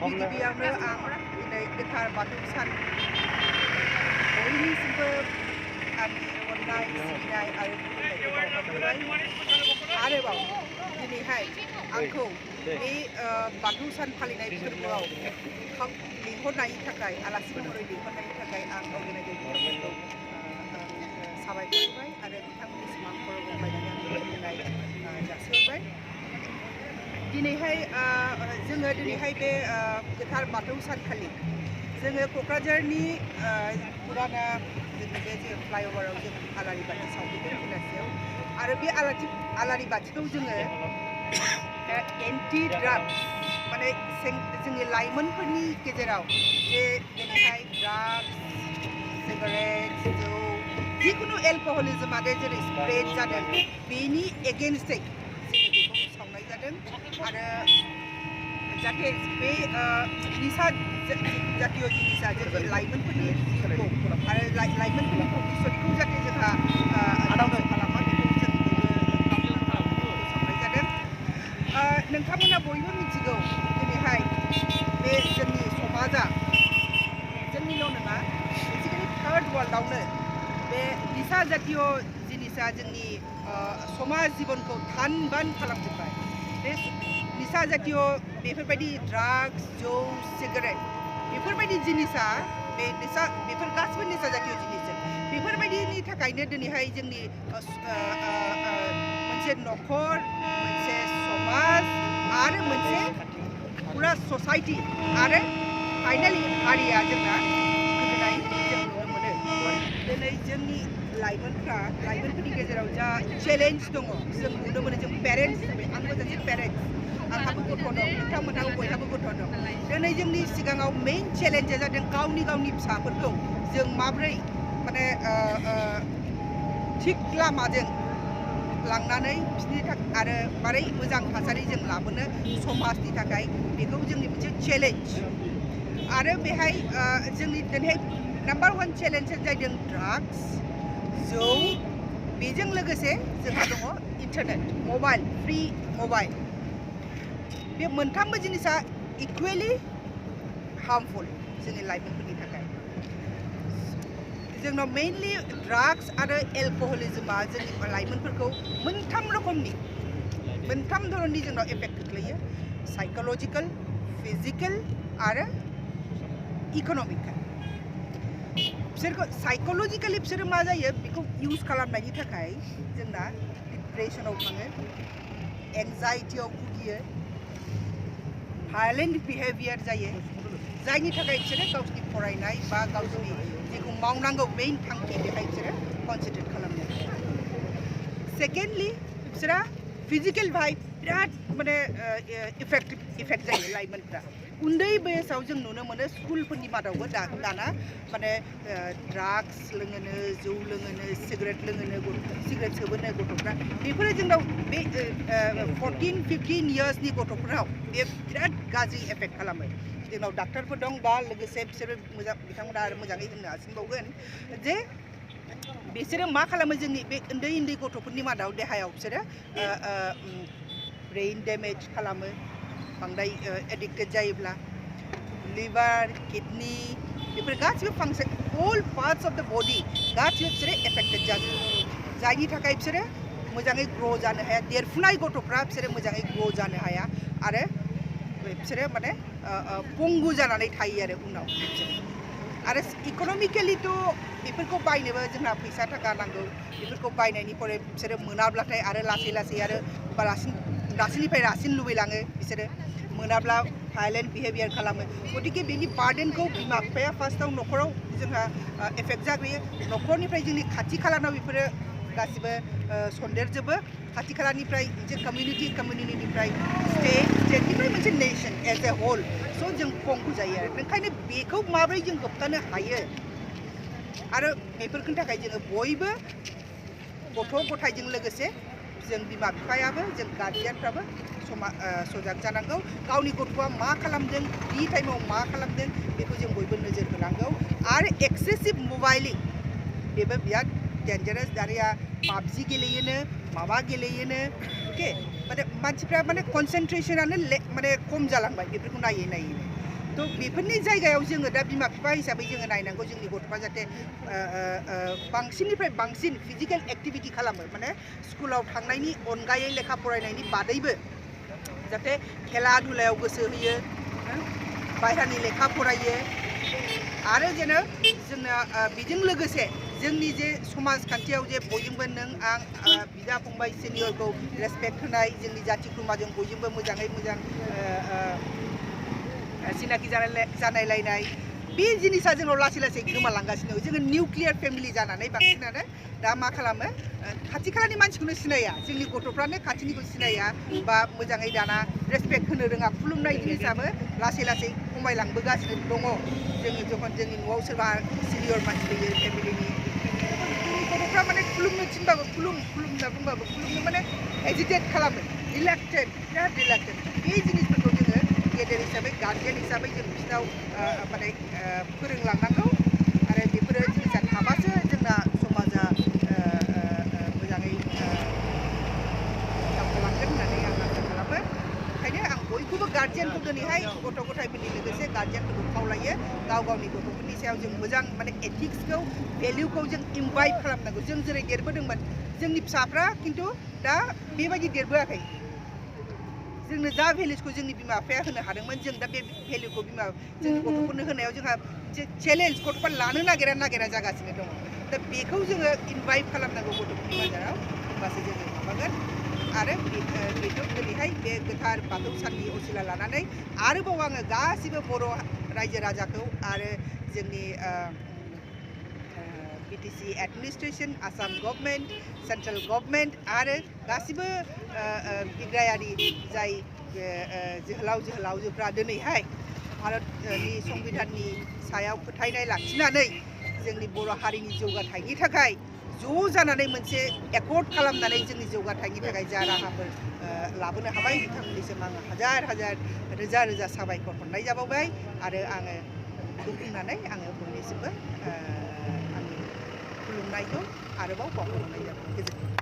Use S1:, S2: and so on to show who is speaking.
S1: गिबियावनो आं दिनै गोथार बाथौ सान बयनिसिमबो आंनि अननाय सिबिनाय आरो खुलुमनायखौ बावहरबाय आरोबाव दिनैहाय आंखौ बे बाथौ सान फालिनाय फोरबोआव लिंहरनायनि थाखाय आलासि महरै लिंहरनायनि थाखाय आं अर्गानाइजेसनफोरखौ साबायखर होबाय आरो बिथांमोननिसिम आं खर' गंलायनानै आं खुलुमनाय जासिहरबाय दिनैहाय जोङो दिनैहाय बे गोथार बाथौ सानखालि जोङो क'क्राझारनि फुराना जोंनि बे जे फ्लाइअभाराव जों आलारि बाथि सावहैदों बेलासियाव आरो बे आलारि बाथिखौ जोङो एन्टि ड्राग्स माने जोंनि लाइमोनफोरनि गेजेराव जे दिनैहाय ड्राग्स सिगारेट जौ जिखुनु एलकहलिजम आरो जेरै स्प्रेड जादों बेनि एगेन्स्टै बेखौ सावनाय जादों आरो जाहाथे बे निसा जातीय जिनिसा जोंनि लाइमोनफोरनि आरो लाइमोनफोरनि भबिष्यतखौ जाहाथे जोंहा आदावनाय खालामा बेखौ जों सावनाय जादों नोंथांमोना बयबो मिथिगौ दिनैहाय बे जोंनि समाजा जोंनिल' नङा बेसिकेलि थार्ड वर्ल्डआवनो बे निसा जातीय जिनिसा जोंनि समाज जिबनखौ थान बान खालामजोब्बाय बे निसा जातीय बेफोरबायदि ड्राग्स जौ सिगारेट बेफोरबायदि जिनिसा बेफोर गासिबो निसा जातीय जिनिस बेफोरबायदिनि थाखायनो दिनैहाय जोंनि मोनसे न'खर मोनसे समाज आरो मोनसे फुरा ससाइटि आरो फाइनालि हारिया जोंना गोदोनाय जों नुनो मोनो दिनै जोंनि लाइमोनफोरनि गेजेराव जा चेलेन्ज दङ जों नुनो मोनो जों पेरेन्ट्स हिसाबै आंबो सासे पेरेन्ट्स आंहाबो गथ' दं नोंथांमोनहाबो बयहाबो गथ' दं दिनै जोंनि सिगाङाव मेइन चेलेन्जआ जादों गावनि फिसाफोरखौ जों माब्रै माने थिग लामाजों लांनानै बिसोरनि थाखाय आरो मारै मोजां थासारि जों लाबोनो समाजनि थाखाय बेखौ जोंनि मोनसे चेलेन्ज आरो बेहाय जोंनि दिनैहाय नाम्बार 1 चेलेन्जआ जादों ड्राग्स जौ बेजों लोगोसे जोंहा दङ इन्टारनेट मबाइल फ्रि मबाइल बे मोनथामबो जिनिसा इकुवेलि हार्मफुल जोंनि लाइमोनफोरनि थाखाय जोंनाव मेइनलि ड्राग्स आरो एलकहलिजमा जोंनि लाइमोनफोरखौ मोनथाम धरननि जोंनाव एफेक्ट खोख्लैयो साइकोलजिकेल फिजिकेल आरो इक'नमिकेल बिसोरखौ साइकोलजिकेलि बिसोरो मा जायो बेखौ इउज खालामनायनि थाखाय जोंना डिप्रेसनाव थाङो एंजाइटियाव भुगियो भायलेन्ट बिहेभियार जायो जायनि थाखाय बिसोरो गावसोरनि फरायनाय बा गावसोरनि जेखौ मावनांगौ मेइन थांखि बेहाय बिसोरो कनसेन्ट्रेट खालामनो हाया सेकेन्डलि बिसोरा फिजिकेल भाइ बिराद माने इफेक्ट जायो लाइमोनफ्रा उन्दै बैसोआव जों नुनो मोनो स्कुलफोरनि मादावबो दाना माने ड्राग्स लोङोनो जौ लोङोनो सिगारेट लोङोनो सिगारेट सोबोनो गथ'फ्रा बेफोरो जोंनाव बे 14-15 इयार्सनि गथ'फोराव बे बिराद गाज्रि एफेक्ट खालामो जोंनाव डाक्टारफोर दं दा लोगोसे बिसोरो बिथांमोना आरो मोजाङै होननो हासिनबावगोन जे बिसोरो मा खालामो जोंनि बे उन्दै गथ'फोरनि मादाव देहायाव बिसोरो ब्रेइन डेमेज खालामो बांद्राय एडिक्टेड जायोब्ला लिभार किडनी बेफोर गासिबो function all parts of the body गासिबो बिसोरो एफेक्टेड जाजोबो जायनि थाखाय बिसोरो मोजाङै ग्र' जानो हाया देरफुनाय गथ'फ्रा बिसोरो मोजाङै ग्र' जानो हाया आरो बिसोरो माने पंगु जानानै थायो आरो उनाव आरो इक'नमिकेलिथ' बेफोरखौ बायनोबो जोंहा फैसा थाखा नांगौ बेफोरखौ बायनायनि परे बिसोरो मोनाब्लाथाय आरो लासै आरो रासिननिफ्राय रासिन लुबैलाङो बिसोरो मोनाब्ला भायलेन्ट बिहेभियार खालामो गतिके बेनि बार्डेनखौ बिमा बिफाया फार्स्टआव न'खराव जोंहा एफेक्ट जाग्रोयो न'खरनिफ्राय जोंनि खाथि खालानाव बेफोरो गासिबो सन्देरजोबो खाथि खालानिफ्राय मोनसे कमिउनिटिनिफ्राय स्टेटनिफ्राय मोनसे nation as a hole so जों खमखौ जायो आरो ओंखायनो बेखौ माबोरै जों होबथानो हायो आरो बेफोरनि थाखाय जोङो बयबो गथ' गथायजों लोगोसे जों बिमा बिफायाबो जों गार्जियानफ्राबो सजाग जानांगौ गावनि गथ'आ मा खालामदों बि टाइमाव मा खालामदों बेखौ जों बयबो नोजोर होनांगौ आरो एक्सेसिभ मबाइलिं बेबो बिराद डेन्जारास दानिया पाबजि गेलेयोनो माबा गेलेयोनो अके माने मानसिफ्रा माने कनसेन्ट्रेसनानो माने खम जालांबाय बेफोरखौ नायै नायै तो बेफोरनि जायगायाव जोङो दा बिमा बिफा हिसाबै जोङो नायनांगौ जोंनि गथ'फ्रा जाहाथे बांसिननिफ्राय बांसिन फिजिकेल एक्टिभिटी खालामो माने स्कुलाव थांनायनि अनगायै लेखा फरायनायनि बादैबो जाहाथे खेला धुलायाव गोसो होयो बायह्रानि लेखा फरायो आरो जेन जोंना बेजों लोगोसे जोंनि जे समाजखान्थियाव जे बयजोंबो नों आं बिदा फंबाय सिनियरखौ रेसपेक्ट होनाय जोंनि जाथि खुरमाजों बयजोंबो मोजाङै मोजां सिनाखि जानायलायनाय बे जिनिसा जोंनाव लासै लासै गोमालांगासिनो जोङो निउक्लियार फेमिलि जानानै बांसिनानो दा मा खालामो खाथि खालानि मानसिखौनो सिनाया जोंनि गथ'फ्रानो खाथिनिखौ सिनाया बा मोजाङै दाना रेसपेक्ट होनो रोङा खुलुमनाय जिनिसाबो लासै लासै खमायलांबोगासिनो दङ जोङो जखन जोंनि न'आव सोरबा सिनियर मानसि फैयो फेमिलिनि जोंनि गथ'फ्रा माने खुलुमनो थिनबाबो खुलुम होनना बुंबाबो खुलुमनो माने हेजिटेट खालामो रिलेक्टेड बिराद रिलेक्टेड बे जिनिसफोरखौ जोङो गेदेर हिसाबै गार्जियान हिसाबै जों बिसोरनाव माने फोरोंलांनांगौ आरो बेफोरो जिनिसा थाबासो जोंना समाजा मोजाङै दावगालांगोन होननानै आं आसा खालामो ओंखायनो आं बयखौबो गार्जियानखौ दिनैहाय गथ' गथायफोरनि लोगोसे गार्जियानफोरखौ खावलायो गाव गावनि गथ'फोरनि सायाव जों मोजां माने एथिक्सखौ भेल्युखौ जों इमबाइब खालामनांगौ जों जेरै देरबोदोंमोन जोंनि फिसाफ्रा खिन्थु दा बेबायदि देरबोआखै जोंनो जा भेल्युसखौ जोंनि बिमा बिफाया होनो हादोंमोन जों दा बे भेल्युखौ जोंनि गथ'फोरनो होनायाव जोंहा चेलेन्ज गथ'फ्रा लानो नागिरा जागासिनो दङ दा बेखौ जोङो इनभाइट खालामनांगौ गथ'फोरनि बाजाराव होमबासो जोङो माबागोन आरो बेखौ दिनैहाय बे गोथार बाथौ साननि असिला लानानै आरोबाव आङो गासिबो बर' रायजो राजाखौ आरो जोंनि BTC administration Assam government central government आरो गासिबो बिग्रायारि जाय जोहोलावजोफ्रा दिनैहाय भारतनि संबिधाननि सायाव फोथायनाय लाखिनानै जोंनि बर' हारिनि जौगाथायनि थाखाय ज' जानानै मोनसे एकर्ड खालामनानै जोंनि जौगाथायनि थाखाय जा राहाफोर लाबोनो हाबाय बिथांमोननिसिम आङो हाजार रोजा रोजा साबायखर हरनाय जाबावबाय आरो आङो बेखौ बुंनानै आङो बयनिसिमबो आंनि खुलुमनायखौ आरोबाव बावहरनाय जाबाय गोजोन्थों